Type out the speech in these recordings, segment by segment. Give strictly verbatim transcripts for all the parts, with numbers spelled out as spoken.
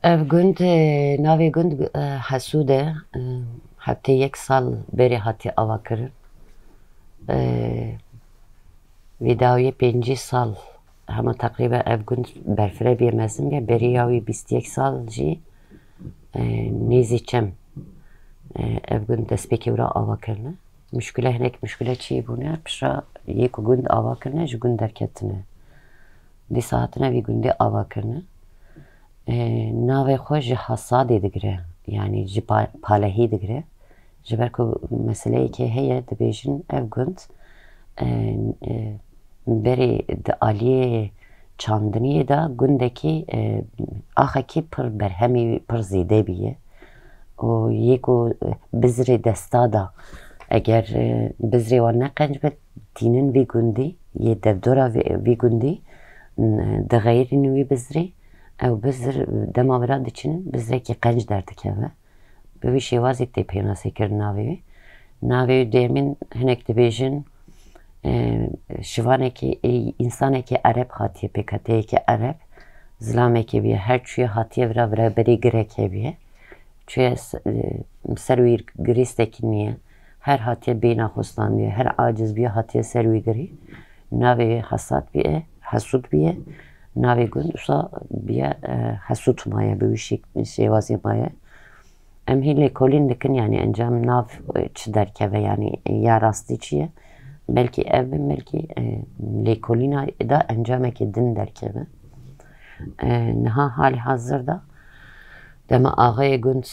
Ev gund, e, navê gund, e, Hesûd e. E, heftê yek sal berê hatiye avakirin. E, Vê dawiyê pêncî sal hema teqrîben ev gund berfireh bûye, mezin bûye. Berî ya wî bîst yek sal jî, e, nêzî çem, e, ev gund destpêkê wira ava kirine. Muşkile, hinek muşkile çêbûne, piştre yê ku gund ava kirine, ji gund derketine. Dîsa hatine vî gundê ava kirine. E, navê xwe ji Hasadê digire, yanî ji Pa-, Palehî digire. Ji ber ku meseleyekê heye, dibêjin ev gund, e, e, berê di aliyê çandiniyê de gundekî, e, axekî pir berhemî pir zêde bûye. Û yê ku, e, bizrê desta da, eger, e, bizrê wan ne qenc be, tînin vî gundî, yê devdora vî, vî gundî, n-, dixeyirîn wî bizrî, ew bizr dema vira diçinin, bizrekî qenc derdikeve. Bi vî şêwazî tê pênasê kirin navê wî. Navê wî dêmîn hinek dibêjin, e, şivanekî, ê, însanekî ereb hatiye, pêkhateyekî ereb, zilamekî bûye. Her çûye hatiye vira, vira berê girek hebûye. Çûye s-, e, ser wî girîstekî niye. Her hatiye bêhna xwe standiye. Her aciz bûye hatiye ser wî girî. Navê wî Hesat bûye, Hesûd bûye. Navê gund wisa bûye, e, Hesûd maye, bi wî şêk-, şêwazî maye. Em hî lêkolîn dikin, yanî encam nav, e, çi derkeve, yanî ya rastî çi ye? Belkî ev bin, belkî, e, lêkolîna da encamekî din derkeve. E, niha halî hazir de dema axayê gund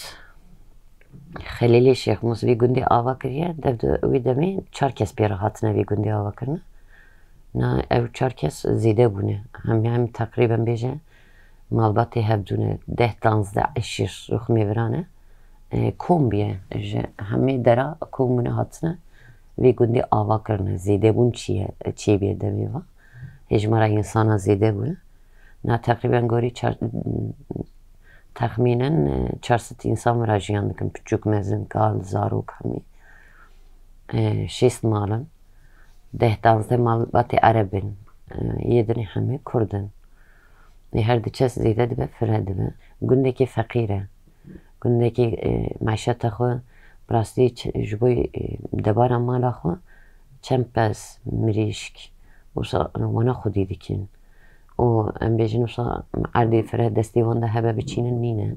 Xelîlê Şêxmûs vî gundî ava kiriye, dev di wî demê çar kes pê re hatine vî gundî ava kirine. Na ew çar kes zêde bûne. Hem, hem teqrîben bêje malbatê hevdû ne, deh danzdeh eşîr rûxmê vira ne. E, kom bûye, ji hemê dera kom bûne hatine vî gundî ava kirine. Zêdebûn çi ye, çêbûye demê va. Hêjmara însana zêde bûne. Na teqrîben gorî çar-, texmînen, e, çar sed însan vira jiyan dikin. Piçûk, mezin, kal, zarok hemî. E, şêst mal in. Deh danzdeh malbatê ereb in. E, yê dinê hemî kurd in. Ê her diçe zêde dibe, fire dibe. Gundekî feqîr e. Gundekî, e, meşeta xwe, bi rastî ç-, ji bo, e, debara mala xwe çend pez, mirîşk, wisa wana xwedî dikin. Û em bêjin wisa erdê fire destê wan de hebe biçînin nîne.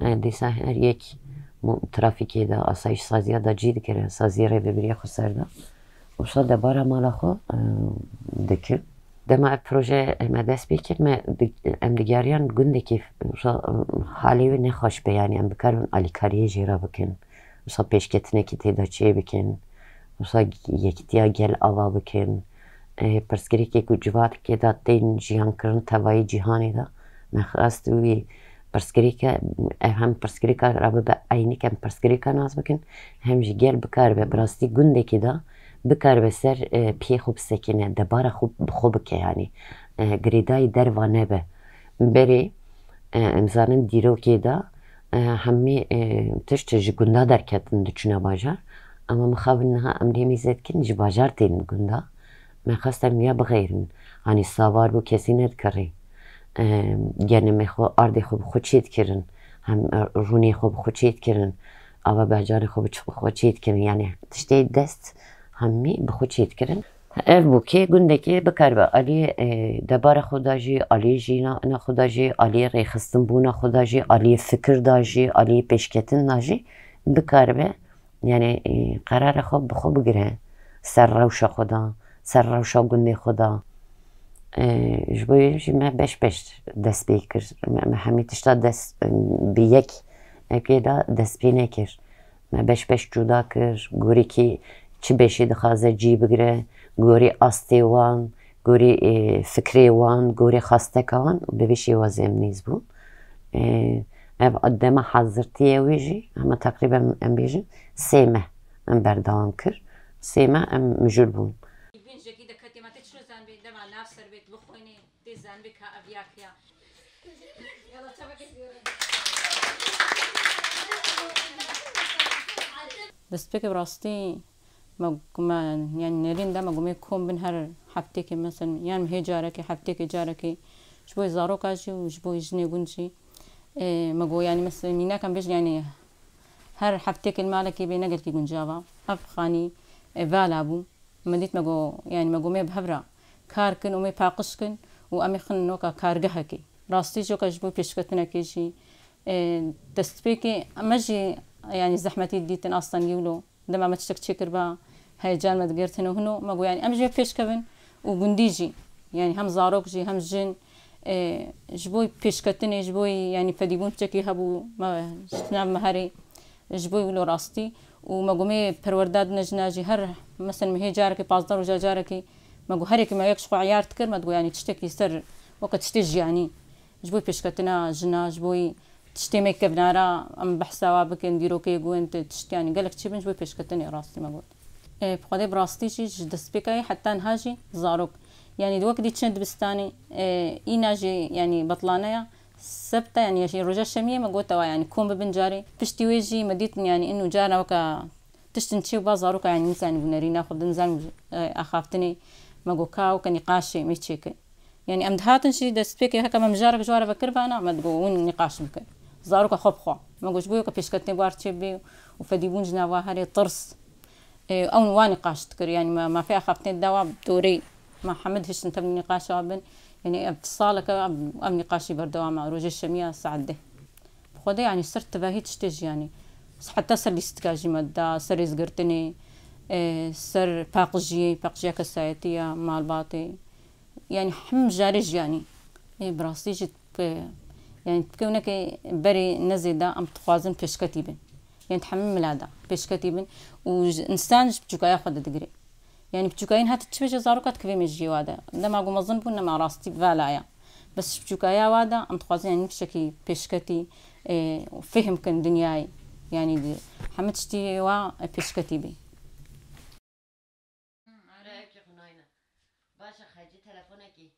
E, dîsa her yek mu-, trafîkê de, asayîş saziya de cî dikire, saziyê rêveberiya xweser de. Wisa debara mala xwe, e, dikin. Dema ev proje me dest pê kir, me di-, em digeriyan gundekî wisa, e, halê wê nexweş be, yanî em bikaribin alîkariyê jê re bikin. Wisa pêşketinekî tê de çê bikin. Wisa yekitiya gel ava bikin. E, pirsgirêkê ku civatkê de tên jiyan kirin tevayî cîhanê de, me xwest wî pirsgirêke, ev hem pirsgirêka re bibe eynîk em pirsgirêka nas bikin, hem jî gel bikaribe bi rastî gundekî de bikaribe ser, e, piyê xwe bisekine, debara xwe bi xwe bike, yanî, e, girêdayî derva nebe. Berê, e, em zanin dîrokê de, e, hemî, e, tişt ji gunda derketin diçine bajar. Ama mixabin niha em lê mêze dikin ji bajar tên gunda. Me xwest em ya bixeyrin. Hanî savar bû kesî nedikirî. E, genimê xwe, ardê xwe bi xwe çê dikirin. Hem, e, rûnê xwe bi xwe çê dikirin. Ava bajarê xwe bi ç-, xwe çê dikirin. Yanî tiştê dest hemî bi xwe çê dikirin. Ev bû kê gundekê bikaribe aliyê, e, debara xwe da jî, aliyê jîna xwe da jî, aliyê rêxistinbûna xwe da jî, aliyê fikir da jî, aliyê pêşketin da jî bikaribe, yanî, e, qerara xwe bi xwe bigire ser rewşa xwe da, ser rewşa gundê xwe da. E, ji bo wê jî me beş beş dest pê kir. Me, me hemî tişta dest, e, bi yek epê de dest pê nekir. Me beş beş cuda kir, gorî kî çi beşê dixwaze cî bigire, gorî astê wan, gorî, e, fikrê wan, gorî xwasteka wan, bi vî şêwazê em nêz bûn. E, ev dema hazirtiyê wê jî, hema teqrîben em bêjin sê meh em berdewam kir. Sê meh em mijûl bûn. Bin jekî de ketê me tê çilo zanbê dema nav ser bê bixwînê. Tê zanbê ka ev ya kiya. Destpêkê bi rastî me, me, yani nerîn de me gumê kom bin her heftêkê, mesela, yan hê carekê, heftêkê carekê, ji bo zaroka jî û ji bo jinê gund jî. E, me got, yanî, mesela, mînak em bêjin, yanî, her heftêkê li malekê bê, ne gelkî guncav a. Ev xanî, e, vala bû. Me dît, me got, yanî, me got, me bi hev re kar kin û me paqij kin û em ê xin weka kargehekê. Rastî jî weka ji bo pêşketinekê jî, e, destpêkê me jî, yanî, zehmetî dîtin, astengî wilo. Dema me tiştek çêkiriba, heyecan me digirtin û hino, me got, yanî, em jî pêş kevin û gundî jî, yanî, hem zarok jî, hem jin, e, ji bo pêşketinê, ji bo, yanî, fedîbûn piçekî hebû, me, ji nav me herê, ji bo wilo rastî. Û me got, me perwerda dine jina jî her, mesela, me hê carekê, pazdeh roja carekê, me got, herêkê me yek ji xwe eyar dikir, me digot, yanî, tiştekî ser, weke tiştê jiyanî, ji bo pêşketina jina, ji bo tiştê me kevnara, em behsa wa bikin, dîrokê gund, tişt, yanî, gelek çi bin ji bo pêşketinê, rastî me got. E, bi Xwedê bi rastî jî ji destpêkayê heta niha jî zarok. Yanî, di wek dî çine dibistanê, e, îna jî, yanî, betlane ya, sebta, yanî, ya jî roja şemiyê me gote wa, yanî, kom bibin carê. Piştî wê jî me dîtin, yanî, inu cara weka tiştin çê û ba zaroka, yanî, nizanî bû nerîna xwe, di nizan, e, axaftinê me got ka weke nîqaşê me çêkin. Yanî, em dihatin jî destpêkê heke me mijarek ji ware vekiribana, me digot, win nîqaş bikin. Zaroka xwe bi xwe. Me got, ji bo weke pêşketinê war çê bê û fedîbûn ji nava herê tirs. E, ew wan nîqaş dikir, yanî, me, mafê axaftinê dida wa dorê. Me hemid hiştin tev nîqaşa bin. Yanî, ev saleke ev, ev nîqaşî berdewam e, rojê şemiya saet deh. Bi Xwedê, yanî, ser tivahî tiştê jî, yanî, heta ser lîstika jî me da, ser rêzgirtinê, e, ser paqijiyê, paqijiya kesayetî ya malbatê. Yanî, him jarê jî, yanî, e, bi rastî jî, e, yanî, dikewineke berê ne zêde em dixwazin pêşketî bin. Yanî, di hemî mila de pêşketî bin û ji, însan ji biçûkaya xwe de digire. Yanî, biçûkayîn heta çi bêje zaroka dikeve mejiyê wa de. Dema ku mezin bûn, nema rastî vala ya. Bes ji biçûkaya wa de em dixwazin, yanî, tiştekî pêşketî, e, û fêhm kin dinyayê. Yanî, di hemî tiştî wa, e, pêşketî bê. Ara eke xunayna. Baş e, xecî telefonekî.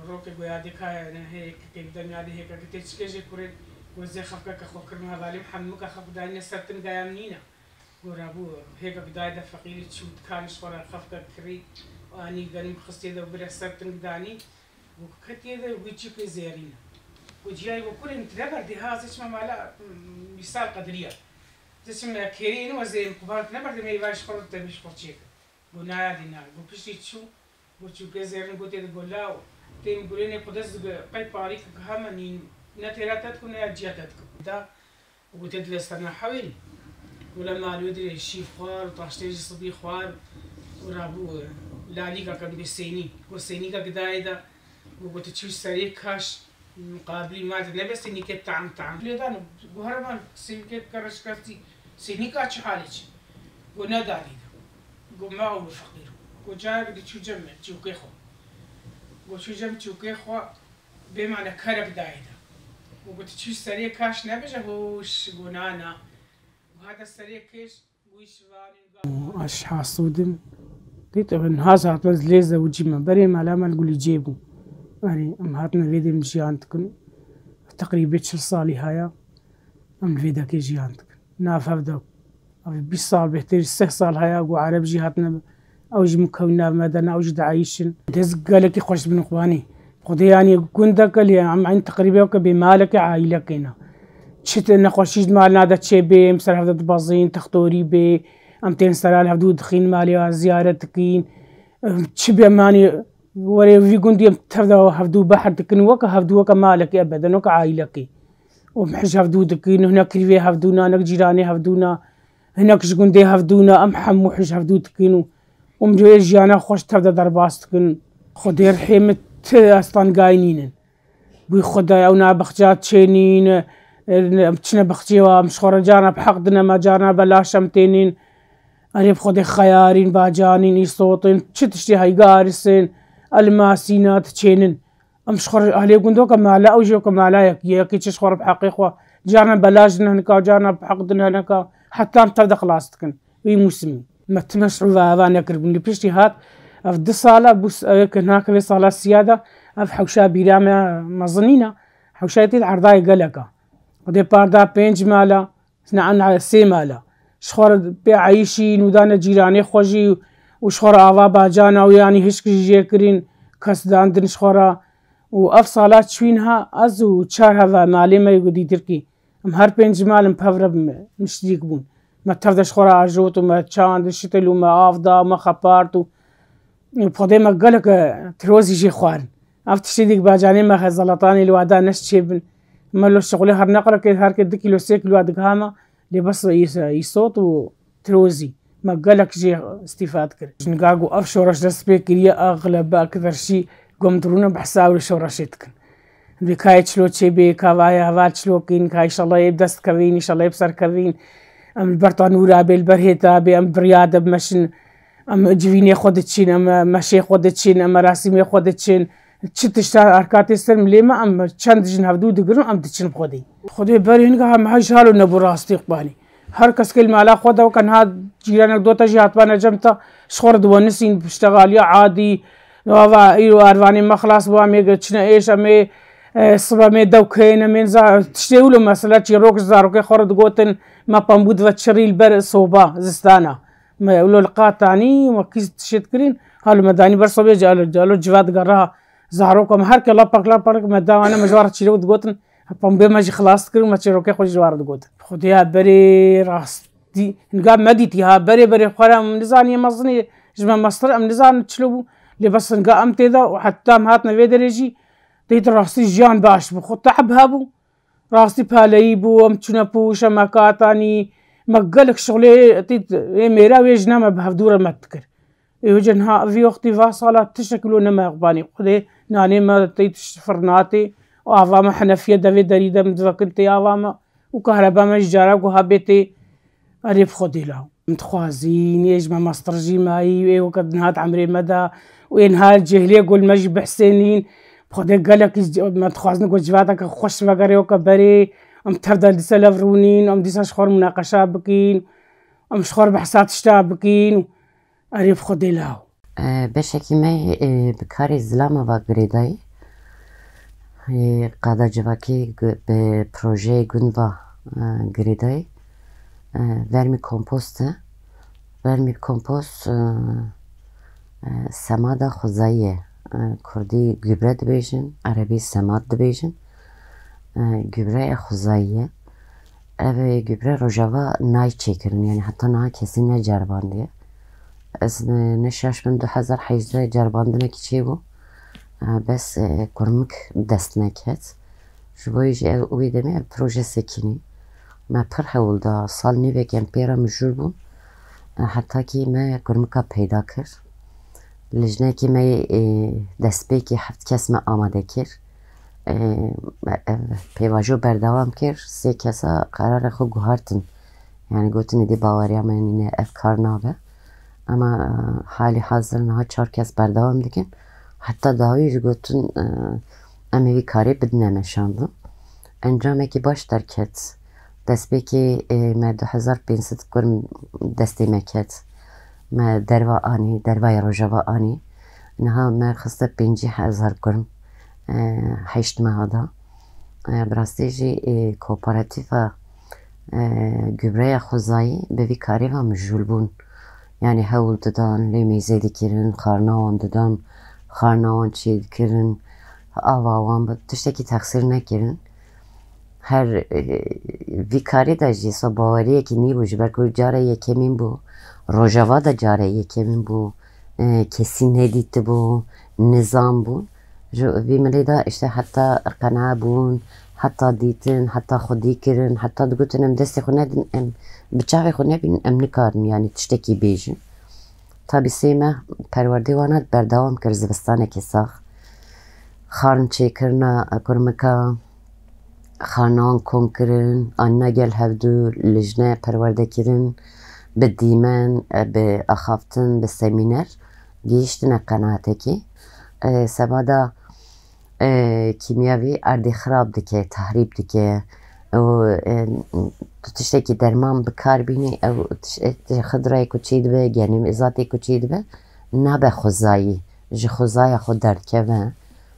Rokê goya dikayene hêk kek denga de hêka ki tê çike jê kurê. Go zê xefka ke xo kirme hevalê hemû ke xef dayne ser tin gayam nîne. Go rabû hêka ki dayde feqîrî çû dikan ji xwe re xefka kirî anî genim xistê de bire ser tin danî. Go ketiye de wî çîkê zêrîne. Go ciyayê go kurê min tine berdî ha ez ê çima mala, mm, mîsal qediriya. Diçim kêrî ênû ez ê min qubar tine berdî me îvar ji xwe re te bî ji xwe çêke. Go naya dîna. Go piştî çû. Go çûkê zêrin gotê di go law. Tê min gurênê xwe dest dike qey parî ki heme nîn. Ne têra te dikim ne ya ciya te dikim. Da. Û gotê dile serna hewîn. Wele malû dirê şîv xwar û taştê jî sibî xwar û rabû lalîka ke bê sênî. Go sênîka gidayê de. Go, go tu çû serê kaş, muqabilî ma de nebe sênîke tam tam. Lê dan, go here man sênîke kere şikestî, sênîka çi halê çi? Go ne dadî de. Go me ew feqîr. Go careke di çû cem çûkê xwe. Go çû cem çûkê xwe. Bêmane kerek dayê de. Û got, "Çi serê kaş nebêje hoş?" Go, "Na, na." Û hate serê kêş, wî şivanî ga- Ez ji Hasûd im. Dît, niha ez hatime lê zewicî me. Berê mala me li Gulîcê bû. Erê, em hatine vê dê em jiyan dikin. Teqrîbê çil salî haya. Em li vê dekê jiyan dikin. Nav hevdok. Ev bîst sal bêhtir, sih sal haya ku Ereb jî hatine, ew jî min kewî nav me de ne, ew jî dieyîşin. Dest gelekî xweş dibin Xwanî. Xwedê yanî gundeke lê em eyn teqrîbê weke bê malekê aîlekê ne. Çi te nexweşî ji malna de çê bê, em ser hevde dibezîn, textorî bê, em tên sera li hevdû dixîn malê ya ziyaret dikîn. Çi bê em hanî werê vî gundî em tevde hevdû behr dikin, weke hevdû weke malekê ebeden, weke aîlekê. Û em hij hevdû dikin, hinek kirîvê hevdû na, hinek cîranê hevdû na, hinek ji gundê hevdû na, em hemû hij hevdû dikin û, û em cihê jiyana xweş tev de derbas dikin. Xwedê rihê min ti estangayî nînin. Bûy Xwedê ew na bexça çênîn, em çine bexçê wa, em ji xwe re carna bi heq dine me, carna belaş em tênîn. Erê bi Xwedê xeyarîn, bacanîn, îsotên, çi tiştê heygarisên, elmasîna diçênin. Em ji xwe re alê gundoke mala, ew jî weke mala yekî ye, yekî çi ji xwe re bi heqê xwe. Carna belaş din hinika, carna bi heq din hinika. Heta em tev de xilas dikin. Wî mûsimî. Me ti meşrûva ava nekiribûn. Li piştî hat, ev du sala bû s-, ew ke nake vê sala siya de, ev hewşa bîra me mezinîna. Hewşayê tê de erdayê gelek a. Xwedê par da pênc mala, Sina an sê mala. Ji xwe re pê eyîşîn û dane cîranê xwe jî û ji xwe re ava bacana û yanî hişk jî jê kirîn, kes dandin ji xwe re. Û ev sala çûyîn ha, ez û çar heva malê me yê ku dîtirkî. Em her pênc mal em pev re bi me, miştîk bûn. Me tev de ji xwe re ajot û me çand û şitil û me av da, me xepart û, û xwedê me gelek, e, tirozî jê xwarin. Ev tiştê dî bacanê me xezalatanê li wada neş çêbin. Me lo şixulê her neqre ke her ke du kîlo sê kîlo digiha me, lê bes îs-, îsot û tirozî. Me gelek jê îstîfad kir. Ji niga ku ev şoreş dest pê kiriye, exlebe ki derşî gom dirûne behsa wê şoreşê dikin. Vê kayê çilo çêbê, ka vayê heval çilo kîn, ka înşallah ê bi dest kevîn, înşallah ê bi ser kevîn. Em li ber tanûra bê, li ber hêta bê, em bi riya de bimeşin. Em civînê xwe diçin, em meşê xwe diçin, em merasîmê xwe diçin. Çi tişta arka tê ser milê me, em çend jin hevdû digirin, em diçin bi Xwedê. Xwedê berê hinga em hej halo nebû rastî qbanî. Her kes ke li mala xwe de weke niha cîranek dota jî hatibane cem te ji xwe re diwenisîn bi ştexaliya adî. Ava îro ervanê me xilas bû, em ê çine êş, em ê, e, sibe em ê dew keyên, em ê za-, tiştê wilo mesela çîrok ji zarokê xwe re digotin, me pembû dive çirî li ber soba zistana. Me wilo li qat anî, me kîs tişt kirîn, halo me danî ber sobê, calo, calo civa digera. Zaroka me her ke lapak lapak me dawane, me ji wan re çîrok digotin, pembê me jî xilas dikir û me çîrokê xwe jî ji wan re digotin. Xwedêya berê rastî, hinga me dîtî ha, berê berê xwe re em nizaniye mezinê, ji me mestir em nizanin çilo bû, lê bes hinga em tê de û heta em hatine vê derê jî, dît rastî jiyan baş bû, xwe tehb hebû. Rastî paleyî bû, em çûne pûş, em me katanî, me gelek şixulê tî, ê mêra wê jina me bi hevdû re me dikir. Ê hoca niha vî wextî va sala tiştek wilo ne me qbanî. Xwedê nanê me tê tişt firnatê, ava me henefiye devê derî de min divekin tê ava me û kahreba me ji cara ku hebê tê. Erê bi Xwedê law. Em dixwazîn, ê ji me mestir jî mayî, ê weke niha di emrê me de, û ê niha cêhliyê ku li me jî bihsênîn. Bi Xwedê gelekî ji-, me dixwazin ku civateke xweş vegerê weke berê, em tev de dîsa lev rûnîn, em dîsa ji xwe re munaqeşa bikîn, em ji xwe re behsa tişta bikîn. Erê bi Xwedê law. E, beşekî me, e, bi karê zilama ve girêdayî. E, qada civakî gu-, bi projeyê gund ve, e, girêdayî. E, vermîkompost e. Vermîkompost, e, e, semada xwezayî ye. E, kurdî gübre dibêjin, erebî semad dibêjin. E, gübreya xwezayî ye. Ev, e, gübre Rojava nayê çêkirin, yanî heta niha kesî neceribandiye. Ez ne, ne şaş bim, du hezar hejdeh ceribandinekî çêbû. E, bes, e, kurmik dest neket. Ji bo yê jî ev, wê demê ev proje sekinî. Me pir hewl da, sal nîvek em pê re mijûl bûn. E, heta kî me kurmika peyda kir. Lijnekî me, e, destpêkê heft kes me amade kir. E, me, e, pêvajo berdewam kir. Sê kesa qerarê xwe guhartin. Yani gotin êdî baweriya me nîne, ev kar nabe. Ama, e, halî hazir niha çar kes berdewam dikin. Heta dawî jî gotin, e, em ê vî karê bidine meşandin. Encamekî baş derket. Destpêkê, e, me du hezar pênc sed kurm destê me ket. Me derva anî, dervayê Rojava anî. Niha me xiste pêncî hezar kurm, e, heşt meha da. E, bi rastî jî, e, kooperatîfa, e, gübreya xwezayî bi vî karê ve mijûl bûn. Yani hewl didan, lê mêzê dikirin, xarina wan didan, xarina wan çêdikirin, ava wan bi tiştekî texsîr nekirin. Her, e, vî karê de jî sa baweriyekî nîbû, ji ber ku care yekemîn bû, Rojava de care yekemîn bû, e, kesî nedîtibû, nizan bûn. Ji vî milê de işte heta qenea bûn, heta dîtin, heta xwedî kirin, heta digotin em destê xwe nedin, em bi çavê xwe nebînin, em nikarin yani tiştekî bêjin. Tabî sê meh perwerdê wana berdewam kir zivistanekê sax. Xarn çêkirina kurmika, xarnan kom kirin, anîna gel hevdû, lijne perwerde kirin, bi dîmen, e, bi axaftin, bi semîner gihîştine qenaetekî. E, seba da, e, kîmyevî erdê xirab dike, tehrîb dike. Û, e, tu tiştekî derman bi kar bînî, ew tiş-, e, xidrayê ku çêdibe, genî zatê ku çêdibe, nabe xwezayî, ji xwezaya xwe derdikeve.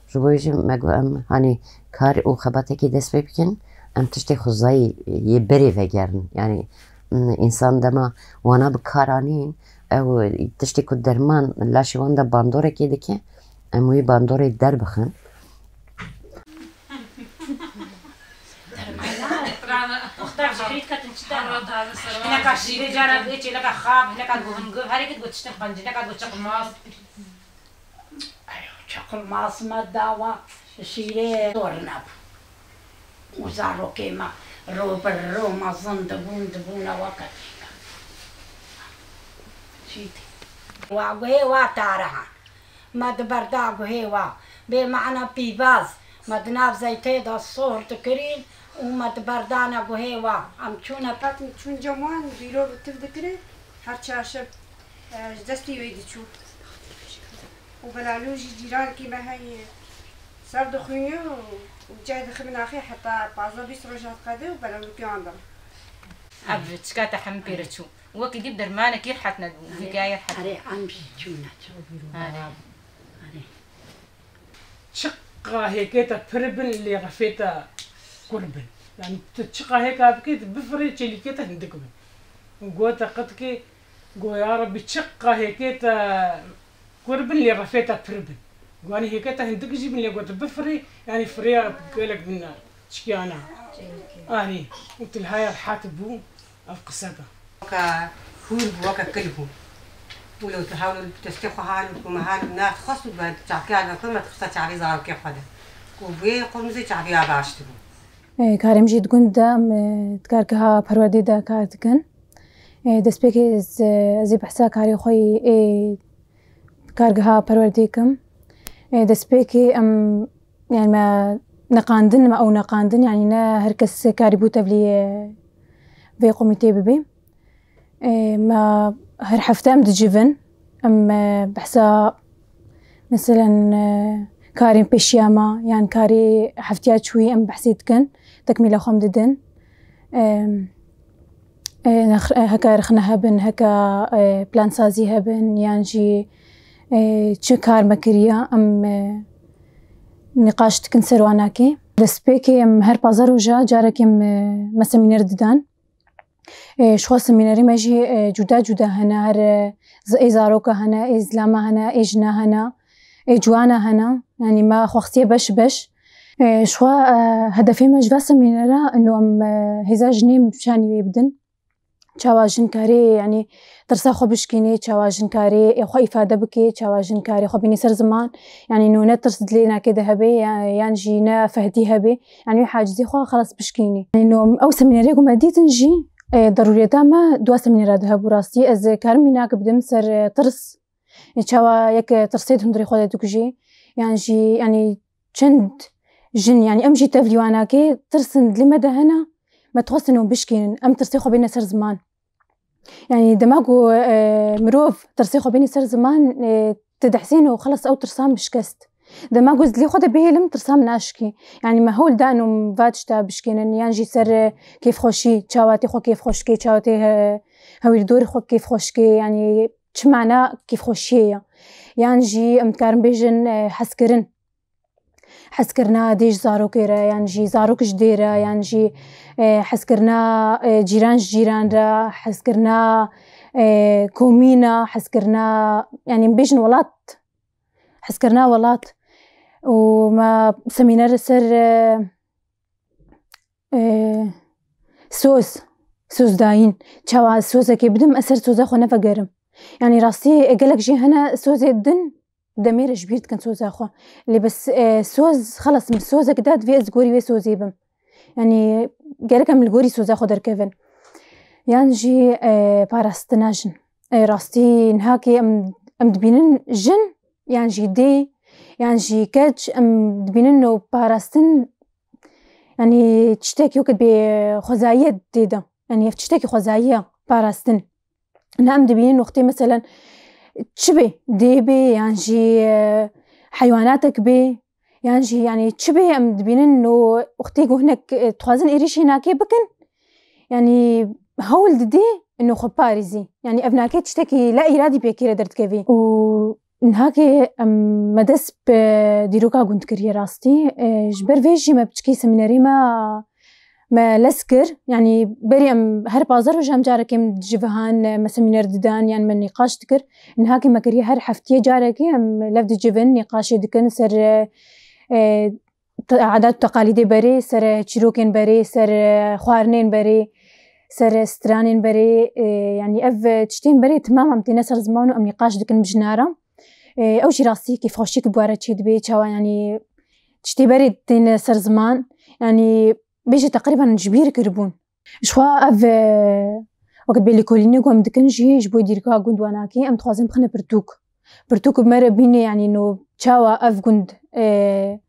Ji bo yê jî me got em, hanî kar û xebatekê dest pê bikin, em tiştê xwezayî yê berê vegerin. Yani, m, însan dema wana bi kar anîn, ew tiştê ku derman laşê wan de bandorekê dike, em wî bandorê derbixin. Muxtar ji xît ketin çi te? Hineka şîrê cara bê çêleka xab, hineka guh hinguv, herê kit got tiştê xencî, hineka got çiqilmas. Ayo, çiqilmas me dawa şîrê zor nebû. Û zarokê me ro bi ro mezin dibûn, dibûne weke şîtê. Wa guhê wa tariha. Me di berda guhê wa, bê mehna pîvaz, me di nav zeytê de sohr dikirîn û me di berdane guhê wa. Em çûne pet çûn cem wan, bîro bi tiv dikirin, her çarşeb, e, ji destî wê diçû. Û belalû jî cîrankî me heye, ser dixwîne û, û çay dixibin axê heta pazdeh bîst roj hat qedê û belalûkê wan dibin. Ev çika te hem pê re çû. Wekî dî bi dermanekî rehet nebû. Erê, vîgayê rehet. Erê, em jî çûne çû. Erê. Erê. Çiqa hêkê te pir bin, lê refê te kur bin. Yani tu çiqa hêka bikî, tu bifirê çêlîkê te hindik bin. Gote qetkê, go ya Rebî çiqa hêkê te kur bin, lê refê te pir bin. Go yani hêkê te hindik jî bin, lê go tu bifirê, yani firêya gelek bin çikiyana. Anî, û tu li haya rehat bû. Ev qise be. Weke hûr bû, weke kil bû. Û li hewl destê xwe hal û ku me hal û nexwest û be çavkê hal me kir, me dixiste çavê zarokê xwe de. Ku vê qurmizê çavê ya baş dibû. E, karê min jî di gund de, em, e, di kargeha perwerdê de kar dikin. E, destpêkê ez, ez ê behsa karê xwe yê, ê kargeha perwerdê kim. E, destpêkê em Yani me neqandin, me ew neqandin, yani ne her kes karîbû tevlî, e, vê komîtê bibe. E, me her hefte em dicivin. Em, e, behsa, meselen, e, karên pêşiya me, yan karê heftiya çûyî em behsê dikin, tekmîla xwe em didin. E, e, nex-, e, heke rexne hebin, heke, e, plansazî hebin, yan jî, e, çi kar me kiriye, em, e, nîqaş dikin ser wanakê. Destpêkê em her pazdeh roja carekê em, e, me semîner didan. E, ji xwe semînerê me jî, e, cuda cuda hene, her, e, z-, ê zaroka hene, ê zilama hene, ê jina hene, ê ciwana hene. Yanî me xwe xistiye beş beş. E, ji xwe, e, hedefê me ji va semînera ino em, e, hêza jinê em şanî wê bidin. Çawa jin karê, yanî tirsa xwe bişkînê, çawa jin karê ê xwe îfade bike, çawa jin karê xwe bînê ser ziman. Yanî no ne tirs dilê nakê de hebe, ya-, yan jî ne fehdî hebe. Yanî wê hacizê xwe xelas bişkînê. Yanî no ew semînerê ku me dîtin jî, e, derûriyeta me dua semînera de hebû rastî. Ez karim mînak bidim ser, e, tirs. E, çawa yek, e, tirsê di hundirê xwe de dikujê. Yan jî, yanî çend jin, yanî em jî tevlî wanakê tirsin dilê me de hene, me dixwestin ew bişkînin, em tirsê xwe bêne ser ziman. Yanî dema ku, e, mirov tirsê xwe bêne ser ziman, e, tu dihsên û xelas ew tirsan bi şikest. Dema ku ez dilê xwe de bihêlim, tirsan min naşikî. Yanî me hewl dan û va tişta bişkînin, yan jî ser, e, kêfxweşî, çawa tê xwe kêfxweş kê, çawa tê, e, hewîrdorê xwe kêfxweş kê, yanî çi mana kêfxweşiyê ye. Yan jî em dikarin bêjin, e, hezkirin. Hezkirina dê ji zarokê re, yan jî zarok ji dê re, yan jî, e, hezkirina, e, cîran ji cîran re, hezkirina, e, komîna, hezkirina, yanî em bêjin welat, hezkirina welat. Û me semîner li ser, e, e, soz, sozdayîn. Çawa ez sozekê bidim, ez ser soza xwe nevegerim. Yanî rastî, e, gelek jî hene sozê din demê re ji bîr dikin soza xwe. Lê bes, e, soz, xelas min sozek da, divê ez li gorî wê sozê bim. Yanî gerek em li gorî soza xwe derkevin. Yan jî, e, parastina jin. E, rastî nihakê em, em dibînin jin, yan jî dê, yan jî keç, em dibînin û parastin, yanî tiştekî weke bê xwezayî ye dê de. Yanî ev tiştekî xwezayî ye, parastin. Niha em dibînin wextê meselen çi bê, dê bê, yan jî, e, heywanetek bê, yan jî, yanî çi bê em dibînin û wextê ku hinek, e, dixwazin êrîşî nakê bikin, yanî hewl didê ino xwe parêzî. Yanî ev nakê tiştekî la îradî pêkê re derdikevî. Û nihakê em me dest bi dîroka gund kiriye rastî. E, ji ber vê jî me piçkî semînerê me me lez kir. Yanî berî em her pazdeh roj em carekê em dijivihan, me semîner didan, yan me nîqaş dikir. Niha kê me kiriye her heftiyê carekê em lev dicivin, nîqaşê dikin ser, e, e, te-, adet û teqalîdê berê, ser çîrokên berê, ser xwarinên berê, ser stranên berê, e, yanî ev tiştên berê timam em têne ser ziman û em nîqaş dikin bi jina re. E, ew jî rastî kêfxweşiyek bi we re çêdibe, çawa yanî tiştê berê têne ser ziman, yanî bêje teqrîben ji bîr kiribûn. Ji xwe ev, e, wekî bê lêkolînê ku em dikin jî ji bo dîrka gund we nake, em dixwazin bixine pirtûk. Pirtûk bi me re bîne, yanî no çawa ev gund, e,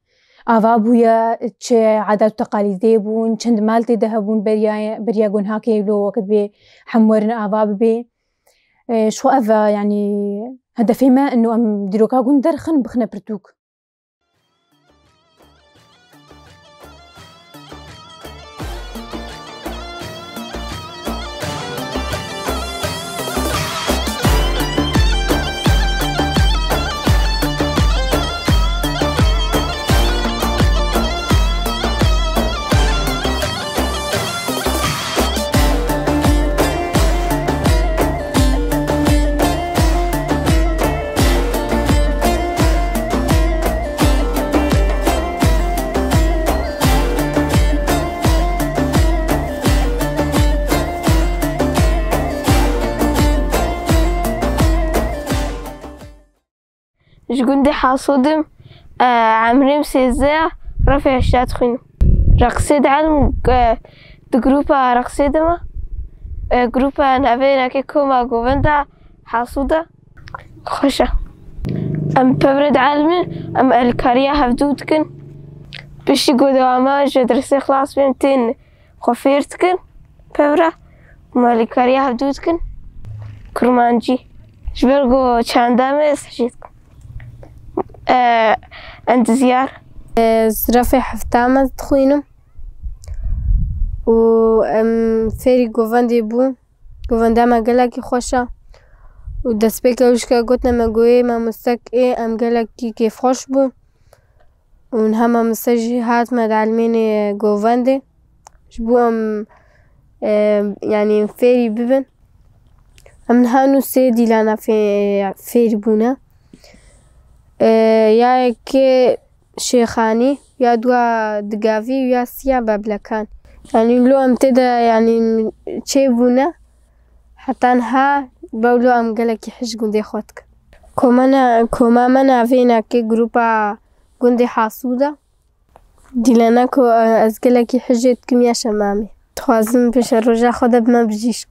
ava bûye, çi adet û teqalîdê bûn, çend mal tê de hebûn beriya, beriya gunhakê lo wekî bê hem werin ava bibê. E, ji xwe ev e, yanî hedefê me ino em dîroka gund derxin bixine pirtûk. Ji gundê Hasûd im, e, emrê min sêzdeh ye, refê heşta dixwînim. Reqsê dielim, e, di grûpa reqsê de me. E, grûpa navê nake Koma Govenda Hasûd e. Xweş e. Em pevre dielimin, em alîkariya hevdû dikin. Piştî ku dewama ji medresê xilas bîn, tên xwe fêr dikin, pevra, malîkariya hevdû dikin, kurmancî. Ji ber ku çanda me ez hejî dikim. E, endizyar. Ez refê hefta me dixwînim û em fêrî govendê bûn. Govenda me gelekî xweş e û destpêka wişka gotine me goyê mamostek ê em gelekî kêfxweş bûn. Û niha mamoste jî hat me dielmênê govendê. Ji bo em, e, yanî fêrî bibin. Em niha nû sê dîlana fê-, fêrî bûne. E, ya yekê Şêxanî, ya dua Digavî û ya siya Beblekan. Yanî lo em tê de yanî çêbûne. Heta niha bewlo em gelekî hej gundê xwe dikin. Koma ne-, koma me navê nake grûpa gundê Hasûd e. Dîlana ku, e, ez gelekî hijê dikim ya şemamê. Dixwazim pêşeroja xwe de bime bijîşk.